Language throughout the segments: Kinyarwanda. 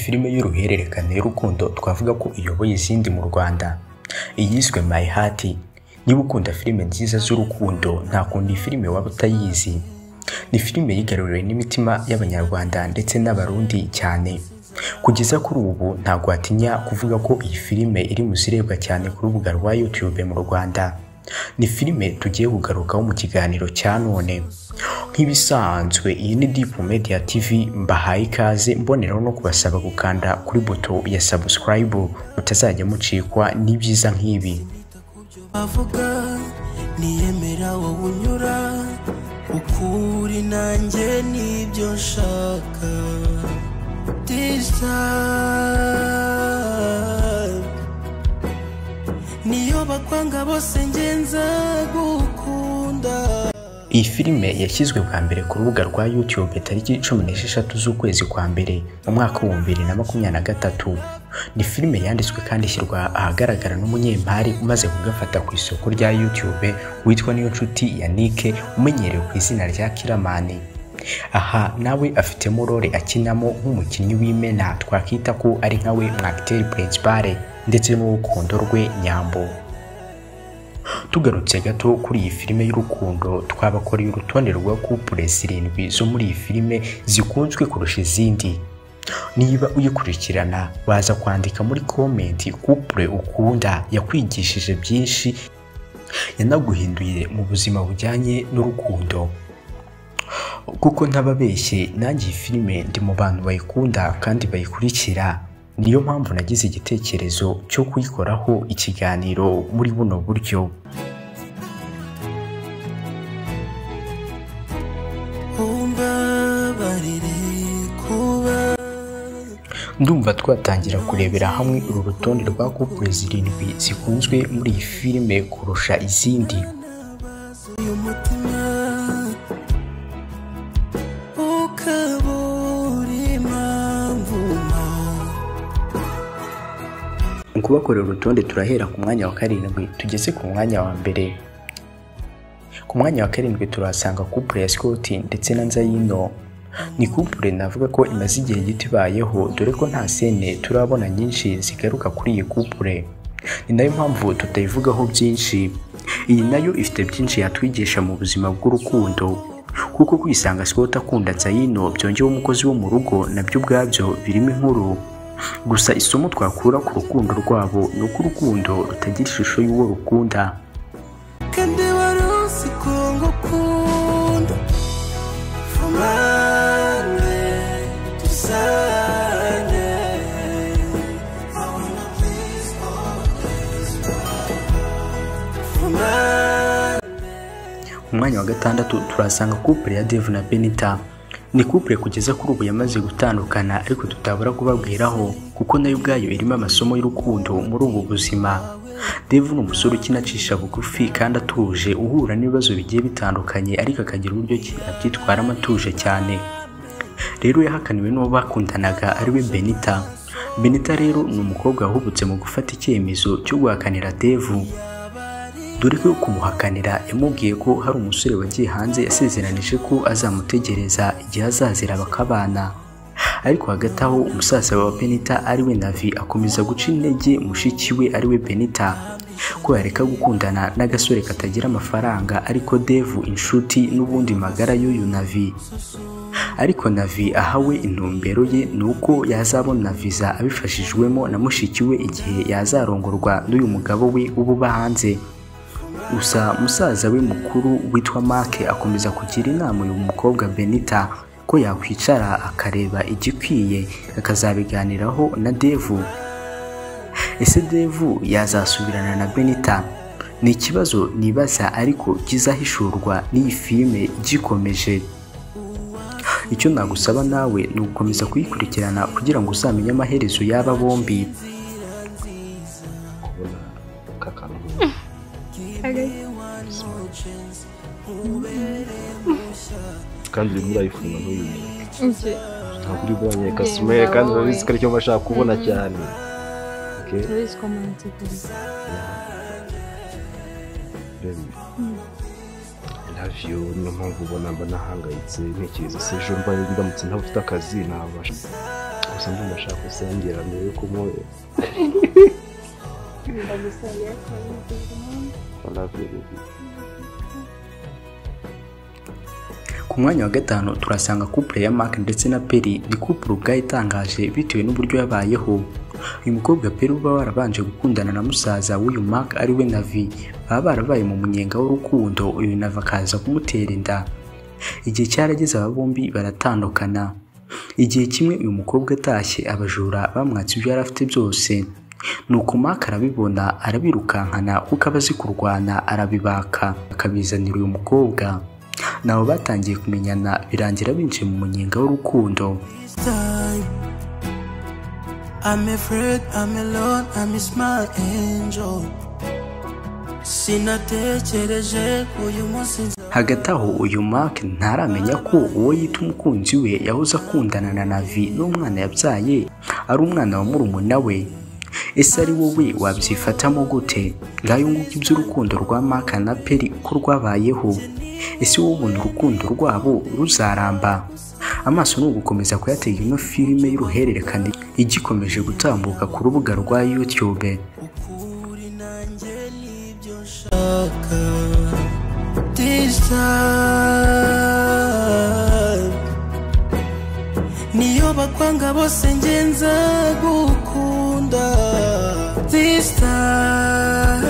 filime y'uruhererekane y'urukundo twavuga ko iyoboye izindi mu Rwanda, iyiswe My Heart. Niba ukunda filime nziza z'urukundo, nta kundi iyi filime waba utayizi. Ni filime yigaruriwe n'imitima y'Abanyarwanda ndetse n'Abarundi cyane. Kugeza kuri ubu ntabwo watinya kuvuga ko iyi filime iri mu zirebwa cyane ku rubuga rwa YouTube mu Rwanda. Ni filime tugiye kugarukaho mu kiganiro cya none. Nk'ibisanzwe iyi ni Deep Media TV, mbahaye ikaze, mboneraho no kubasaba gukanda kuri buto ya subscribe mutazajya mucikwa n'ibyiza nk'ibi. Bavuga niyemera wowe unyura ukuri nanjye nibyo nshaka. This time niyo bakwanga bose ngenza gukunda. Iyi filime yashyizwe bwa mbere ku rubuga rwa YouTube tariki 16 z'ukwezi kwa mbere mu mwaka wa 2023. Ni filime yanditswe kandi ishyirwa ahagaragara n'umunyempari umaze kugafata ku isoko rya YouTube witwa Niyonshuti Yannick, umenyerewe ku izina rya Kiramani. Aha nawe afitemo role akinamo nk'umukinnyi w'imena, twakita ko ari nkawe mwacteur principal, ndetse n'urukundo rwe Nyambo. Tugarutse gato kuri iyi filime y'urukundo, twabakoreye urutonde rwa couple 7 zo muri iyi filime zikunzwe kurusha izindi. Niba uyikurikirana waza kwandika muri comment couple ukunda yakwigishije byinshi, yanaguhinduye mu buzima bujyanye n'urukundo. Kuko ntababeshye, nanjye iyi filime ndi mu bantu bayikunda kandi bayikurikira. Niyo mpamvu nagize igitekerezo cyo kuyikoraho ikiganiro muri buno buryo. Ndumva twatangira kurebera hamwe uru rutonde rwa couple 7 zikunzwe muri iyi filime kurusha izindi. Mu kubakorera urutonde turahera ku mwanya wa 7 tugeze ku mwanya wa mbere. Ku mwanya wa 7 turahasanga couple ya Scott ndetse na Nzayino. Ni couple navuga ko imaze igihe gito ibayeho, dore ko nta scene turabona nyinshi zigaruka kuri iyi couple. Ni nayo mpamvu tutayivugaho byinshi. Iyi nayo ifite byinshi yatwigisha mu buzima bw'urukundo, kuko kwisanga Scott akunda Nzayino byongeyeho umukozi wo mu rugo nabyo ubwabyo birimo inkuru. Gusa isomo twakura ku rukundo rwabo ni uko urukundo rutagira ishusho y'uwo rukunda. Ku mwanya wa 6 turasanga couple ya Dave na Benita. Ni couple kugeza kuri ubu yamaze gutandukana, ariko tutabura kubabwiraho kuko nayo ubwayo irimo amasomo y'urukundo muri ubu buzima. Dave ni umusore ukina acisha bugufi kandi atuje, uhura n'ibibazo bigiye bitandukanye ariko akagira uburyo ki abyitwaramo atuje cyane. Rero yahakaniwe n'uwo bakundanaga ariwe Benita. Benita rero ni umukobwa wahubutse mu gufata icyemezo cyo guhakanira Dave. Dore ko kumuhakanira yamubwiye ko hari umusore wagiye hanze yasezeranije ko azamutegereza igihe azazira bakabana. Ariko hagati aho umusaza wa Benita ariwe Navi akomeza guca intege mushiki we ariwe Benita ko yareka gukundana n'agasore katagira amafaranga, ariko Dave inshuti n'ubundi magara y'uyu Navi. Ariko Navi ahawe intumbero ye nuko yazabona visa abifashijwemo na mushiki we igihe yazarongorwa n'uyu mugabo we uba hanze. Gusa musaza we mukuru witwa Mark akomeza kugira inama uyu mukobwa Benita ko yakwicara akareba igikwiye akazabiganiraho na Dave. Ese Dave yazasubirana na Benita? Ni ikibazo nibaza ariko kizahishurwa n'iyi filime gikomeje. Icyo nagusaba nawe ni ugukomeza kuyikurikirana kugira ngo uzamenye amaherezo y'aba bombi. Kandi urimo urayifunga ntuyimenya. Ntabwo uri buranyereka smile kandi urabizi ko aricyo bashaka kubona cyane. Urabizi ko mpamvu. Baby, I love you. Niyo mpamvu ubona mba nahangayitse ntekereza se ejo mba ndamutse ntabufite akazi ntabasha. Gusa ndumva nshaka gusengera mbere yuko umuhobera. Ndagusengera cyane. I love you baby. Ku mwanya wa 5 turasanga couple ya Mark ndetse na Perry. Ni couple ubwayo itangaje bitewe n'uburyo yabayeho. Uyu mukobwa Perry uba warabanje gukundana na musaza w'uyu Mark ari we Navi, baba barabaye mu munyenga w'urukundo, uyu Navi akaza kumutera inda. Igihe cyarageze aba bombi baratandukana. Igihe kimwe uyu mukobwa atashye abajura bamwatse ibyo yari afite byose. Nuko Mark arabibona arabirukankana kuko aba azi kurwana, arabibaka akabizanira uyu mukobwa. Nabo batangiye kumenyana birangira binjiye mu munyenga w'urukundo. I'm afraid, I'm alone, I miss my angel. Sinatekereje uyu munsi. Hagati aho uyu Mark ntaramenya ko uwo yita umukunzi we yahoze akundana na Navi n'umwana yabyaye ari umwana wa murumuna we. Ese ari wowe wabyifatamo gute? Ngayo nguko iby'urukundo rwa Mark na Perry uko rwabayeho. Ese wowe ubona urukundo rwabo ruzaramba? Amaso ni ugukomeza kuyatega ino filime y'uruhererekane igikomeje gutambuka ku rubuga rwa YouTube. Niyo bakwanga bose ngenza gukunda. This time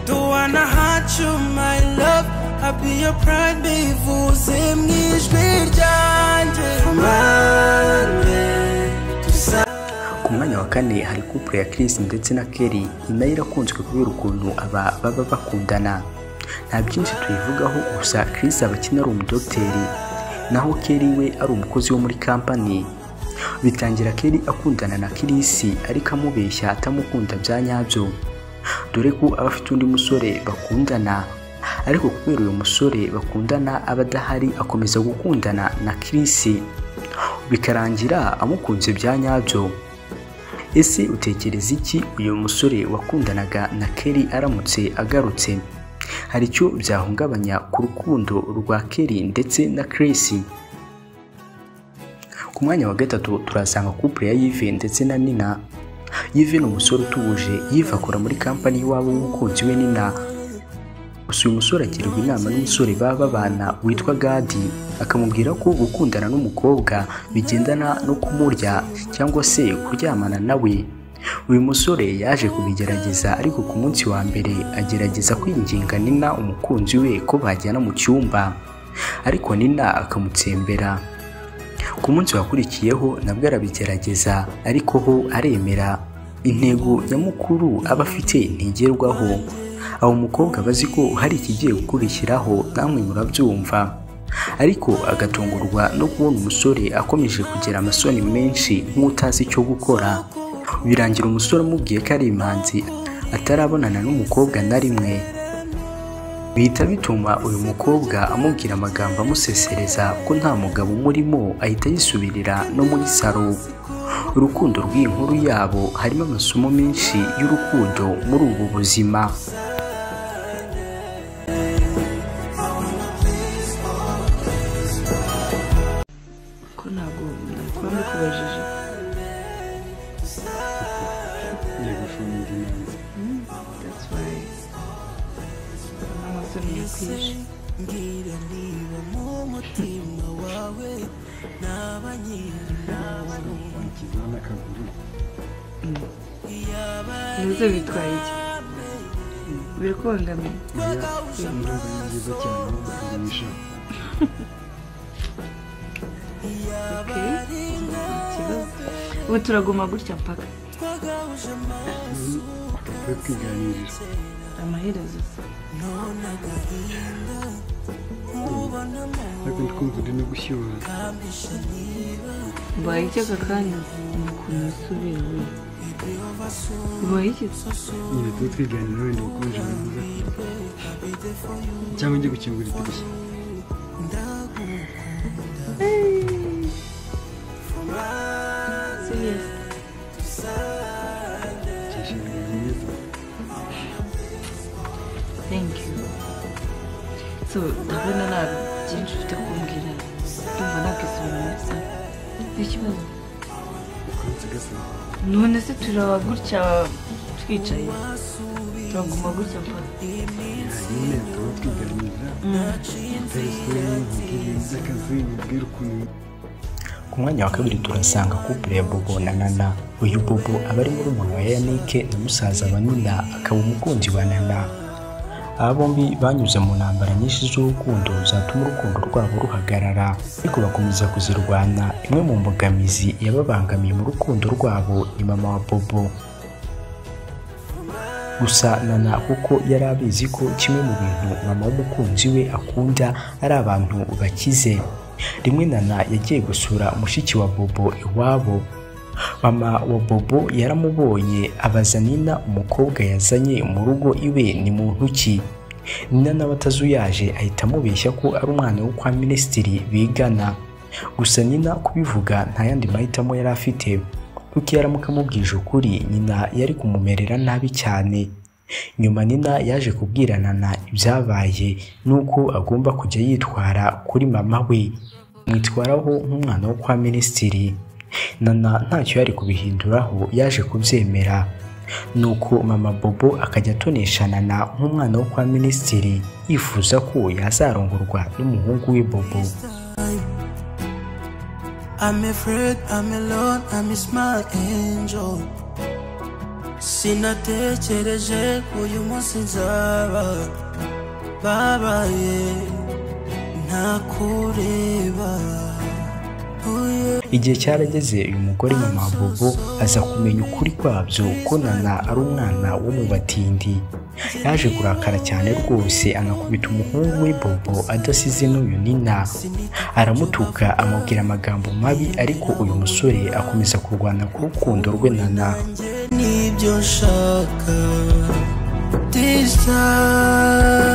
don't wanna hurt you my love, I'll be your pride, bivuze mu ijwi ryanjye. Ku mwanya wa 4 hari couple ya Chris ndetse na Kelly. Nayo irakunzwe kubera ukuntu aba baba bakundana. Nta byinshi tuyivugaho, gusa Chris aba akina ari umudokiteri naho Kelly we ari umukozi wo muri company. Bitangira Kelly akundana na Chris ariko amubeshya atamukunda bya nyabyo, dore ko aba afite undi musore bakundana, ariko kubera uyu musore bakundana aba adahari akomeza gukundana na Chris, bikarangira amukunze bya nyabyo. Ese utekereza iki uyu musore wakundanaga na Kelly aramutse agarutse? Hari icyo byahungabanya ku rukundo rwa Kelly ndetse na Chris? Ku mwanya wa 3 turasanga couple ya Yves ndetse na Nina. Yves ni umusore utuje. Yves akora muri company y'iwabo w'umukunzi we Nina. Gusa uyu musore agirwa inama n'umusore baba babana witwa Gadi, akamubwira ko gukundana n'umukobwa bigendana no kumurya cyangwa se kuryamana nawe. Uyu musore yaje kubigerageza, ariko ku munsi wa mbere agerageza kwinginga Nina umukunzi we ko bajyana mu cyumba, ariko Nina akamutsembera. Ku munsi wakurikiyeho nabwo arabigerageza, ariko ho aremera. Intego nyamukuru aba afite ntigerwaho. Aho umukobwa bazi ko hari ikigiye gukurikiraho, namwe murabyumva, ariko agatungurwa no kubona umusore akomeje kugira amasoni menshi nk'utazi icyo gukora. Birangira umusore amubwiye ko ari imanzi atarabonana n'umukobwa na rimwe. Bihita bituma uyu mukobwa amubwira amagambo amusesereza ko nta mugabo umurimo, ahita yisubirira no muri saro. Urukundo rw'iyi nkuru yabo harimo amasomo menshi y'urukundo muri ubu buzima. Ko ntabwo nabikubajije. That's why amasoni yakwishe. Ntuze bitwaye iki? Birikubangamiye? Okay, ikibazo. Ubu turaguma gutya mpaka twiganirira amaherezo se. Ariko ndikumva uri no gushyuha. Mbaye iki aka kanya? Ni ukuntu usubira we. Mbaye iki? Nyine tuba twiganira wenda ubukonje buza cyangwa njye gukingura idirishya. Serious? Thank you. So, ndabona nta byinshi ufite kumbwira. Ndumva nakwisubira muri salo. Ikibazo none se turaba gutya twicaye turaguma gutya mpaka nyine tuba twiganirira Ku mwanya wa kabiri turasanga couple ya Bobo na Nana. Uyu Bobo aba ari murumuna wa Yannick na musaza wa Nina, akaba umukunzi wa Nana. Aba bombi banyuze mu ntambara nyinshi z'urukundo zatuma urukundo rwabo ruhagarara, ariko bakomeza kuzirwana. Imwe mu mbogamizi yababangamiye mu rukundo rwabo ni mama wa Bobo. Gusa Nana kuko yari abizi ko kimwe mu bintu mama w'umukunzi we akunda ari abantu bakize. Rimwe Nana yagiye gusura mushiki wa Bobo iwabo. Mama wa Bobo yaramubonye abaza Nina umukobwa yazanye mu rugo iwe ni muntu ki. Nina nawe atazuyaje ahita amubeshya ko ari umwana wo kwa minisitiri bigana. Gusa Nina kubivuga nta yandi mahitamo yari afite, kuko yaramuka amubwije ukuri nyina yari kumumerera nabi cyane. Nyuma Nina yaje kubwira Nana ibyabaye nuko agomba kujya yitwara kuri mama we, mwitwaraho nk'umwana wo kwa minisitiri. Nana ntacyo yari kubihinduraho, yaje kubyemera. Nuko mama Bobo akajya atonesha Nana nk'umwana wo kwa minisitiri, yifuza ko yazarongorwa n'umuhungu we Bobo. I'm afraid, I'm alone, I miss my angel. Sinatekereje uyu munsi nzaba babaye ntakureba. Igihe cyarageze uyu mugore mama Bobo aza kumenya ukuri kwabyo ko Nana ari umwana wo mu batindi. Yaje kurakara cyane rwose, anakubita umuhungu we Bobo adasize n'uyu Nina. Aramutuka amubwira amagambo mabi, ariko uyu musore akomeza kurwana ku rukundo rwe Nana. Nibyo nshaka this time,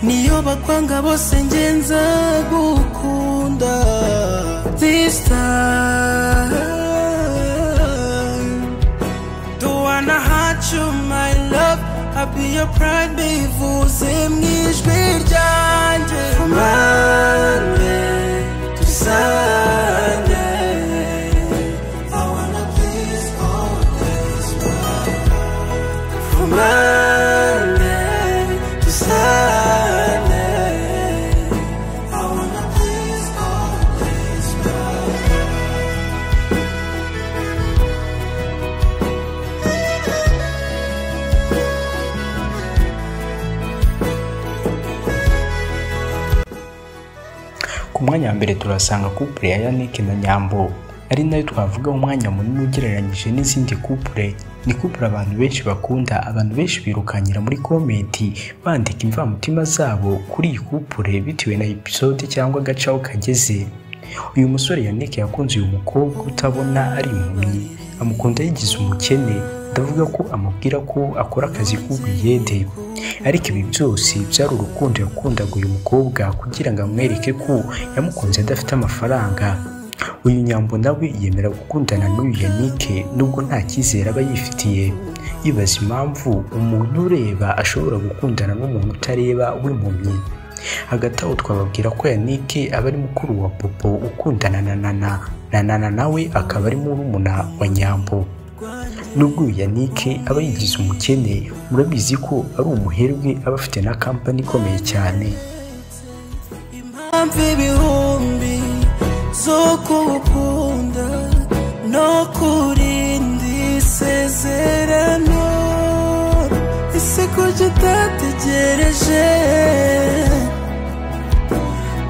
niyo bakwanga bose nge nzagukunda this time. Don't wanna hurt you my love, I'll be your pride, bivuze mu ijwi ryanjye. From Monday to Sunday, I wanna please all days. From Monday to Sunday, I wanna please all days. Ku mwanya wa mbere turasanga couple ya Yannick na Nyambo, ari nayo twavuga umwanya munini ugereranyije n'izindi couple. Ni couple abantu benshi bakunda, abantu benshi birukanyira muri comment bandika imvamutima zabo kuri iyi couple bitewe na episode cyangwa agace aho kageze. Uyu musore Yannick yakunze uyu mukobwa utabona ari impumyi, amukunda yigize umukene. Ndavuga ko amubwira ko akora akazi k'ubuyede, ariko ibi byose byari urukundo yakundaga uyu mukobwa kugira ngo amwereke ko yamukunze adafite amafaranga. Uyu Nyambo nawe yemera gukundana n'uyu Yannick nubwo nta cyizere aba yifitiye, yibaza impamvu umuntu ureba ashobora gukundana n'umuntu utareba w'impumyi. Hagati aho twababwira ko Yannick aba ari mukuru wa Bobo ukundana na Nana, na Nana nawe akaba ari murumuna wa Nyambo. Nubwo uyu Yannick aba yigize umukene, murabizi ko ari umuherwe, aba afite na kampani ikomeye cyane. Impamvu ibihumbi zo kugukunda no kurinda isezerano, ese kuki utategereje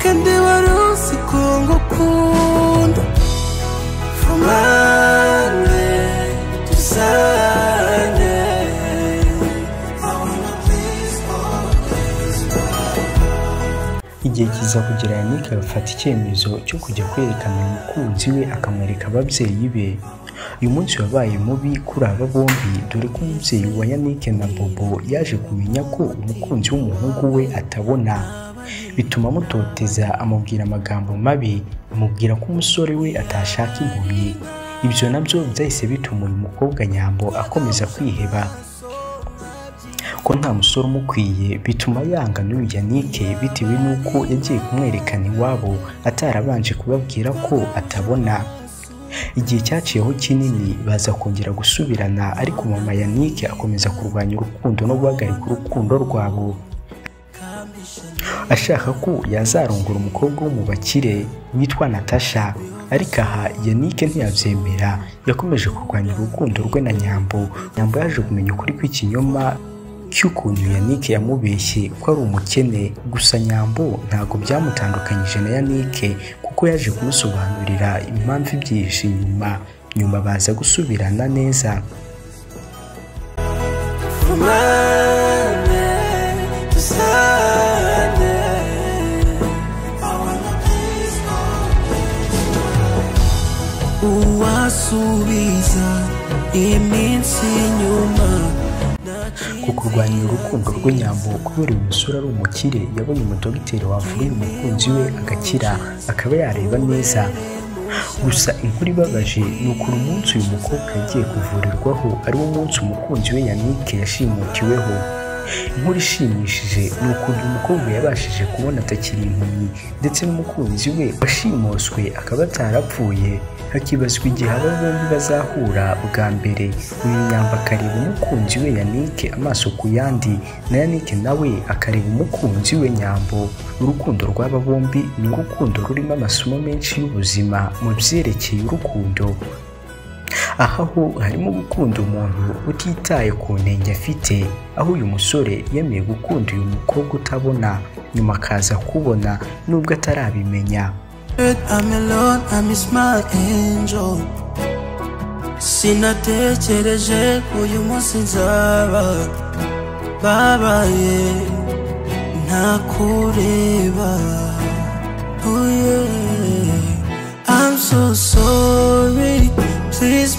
kandi wari uzi ko ngukunda. From Monday to Sunday, I wanna please all days. Igihe kiza kugera Yannick agafata icyemezo cyo kujya kwerekana uyu mukunzi we akamwereka ababyeyi be. Uyu munsi wabaye mubi kuri aba bombi, dore ko umubyeyi wa Yannick na Bobo yaje kumenya ko umukunzi w'umuhungu we atabona, bituma amutoteza, amubwira amagambo mabi, amubwira ko umusore we atashaka impumyi. Ibyo nabyo byahise bituma uyu mukobwa Nyambo akomeza kwiheba. ko nta musore umukwiye, bituma yanga n'uyu Yannick bitewe n'uko yagiye kumwerekana iwabo atarabanje kubabwira ko atabona. Igihe cyaciyeho kinini baza kongera gusubirana, ariko mama Yannick akomeza kurwanya urukundo no guhagarika urukundo rwabo, ashaka ko yazarongora umukobwa wo mu bakire witwa Natasha. Ariko aha Yannick ntiyabyemera, yakomeje kurwanya urukundo rwe na Nyambo. Nyambo yaje kumenya ukuri kw'ikinyoma cy'ukuntu Yannick yamubeshye ko ari umukene. Gusa Nyambo ntabwo byamutandukanyije na Yannick, kuko yaje kumusobanurira impamvu ibyihishe inyuma. Nyuma baza gusubirana neza. From Monday to Sunday, I wanna please uwasubiza iminsi inyuma. Ku kurwanya urukundo rwe Nyambo, kubera uyu musore ari umukire, yabonye umudogiteri wavura uyu mukunzi we agakira akaba yareba neza. Gusa inkuru ibabaje ni ukuntu umunsi uyu mukobwa yagiye kuvurirwaho ari wo munsi umukunzi we Yannick yashimutiweho. Inkuru ishimishije ni ukuntu uyu mukobwa yabashije kubona atakiri impumyi, ndetse n'umukunzi we washimoswe akaba atarapfuye. Hakibazwa igihe aba bombi bazahura bwa mbere, uyu Nyambo akareba umukunzi we Yannick amaso ku yandi, na Yannick nawe akareba umukunzi we Nyambo. Urukundo rw'aba bombi ni urukundo rurimo amasomo menshi y'ubuzima mu byerekeye urukundo. Aha ho harimo gukunda umuntu utitaye ku ntenge afite, aho uyu musore yemeye gukunda uyu mukobwa utabona, nyuma akaza kubona nubwo atarabimenya. I'm alone, I miss my angel. Sinatekereje uyu munsi nzaba babaye ntakureba. Oh yeah, I'm so sorry, please.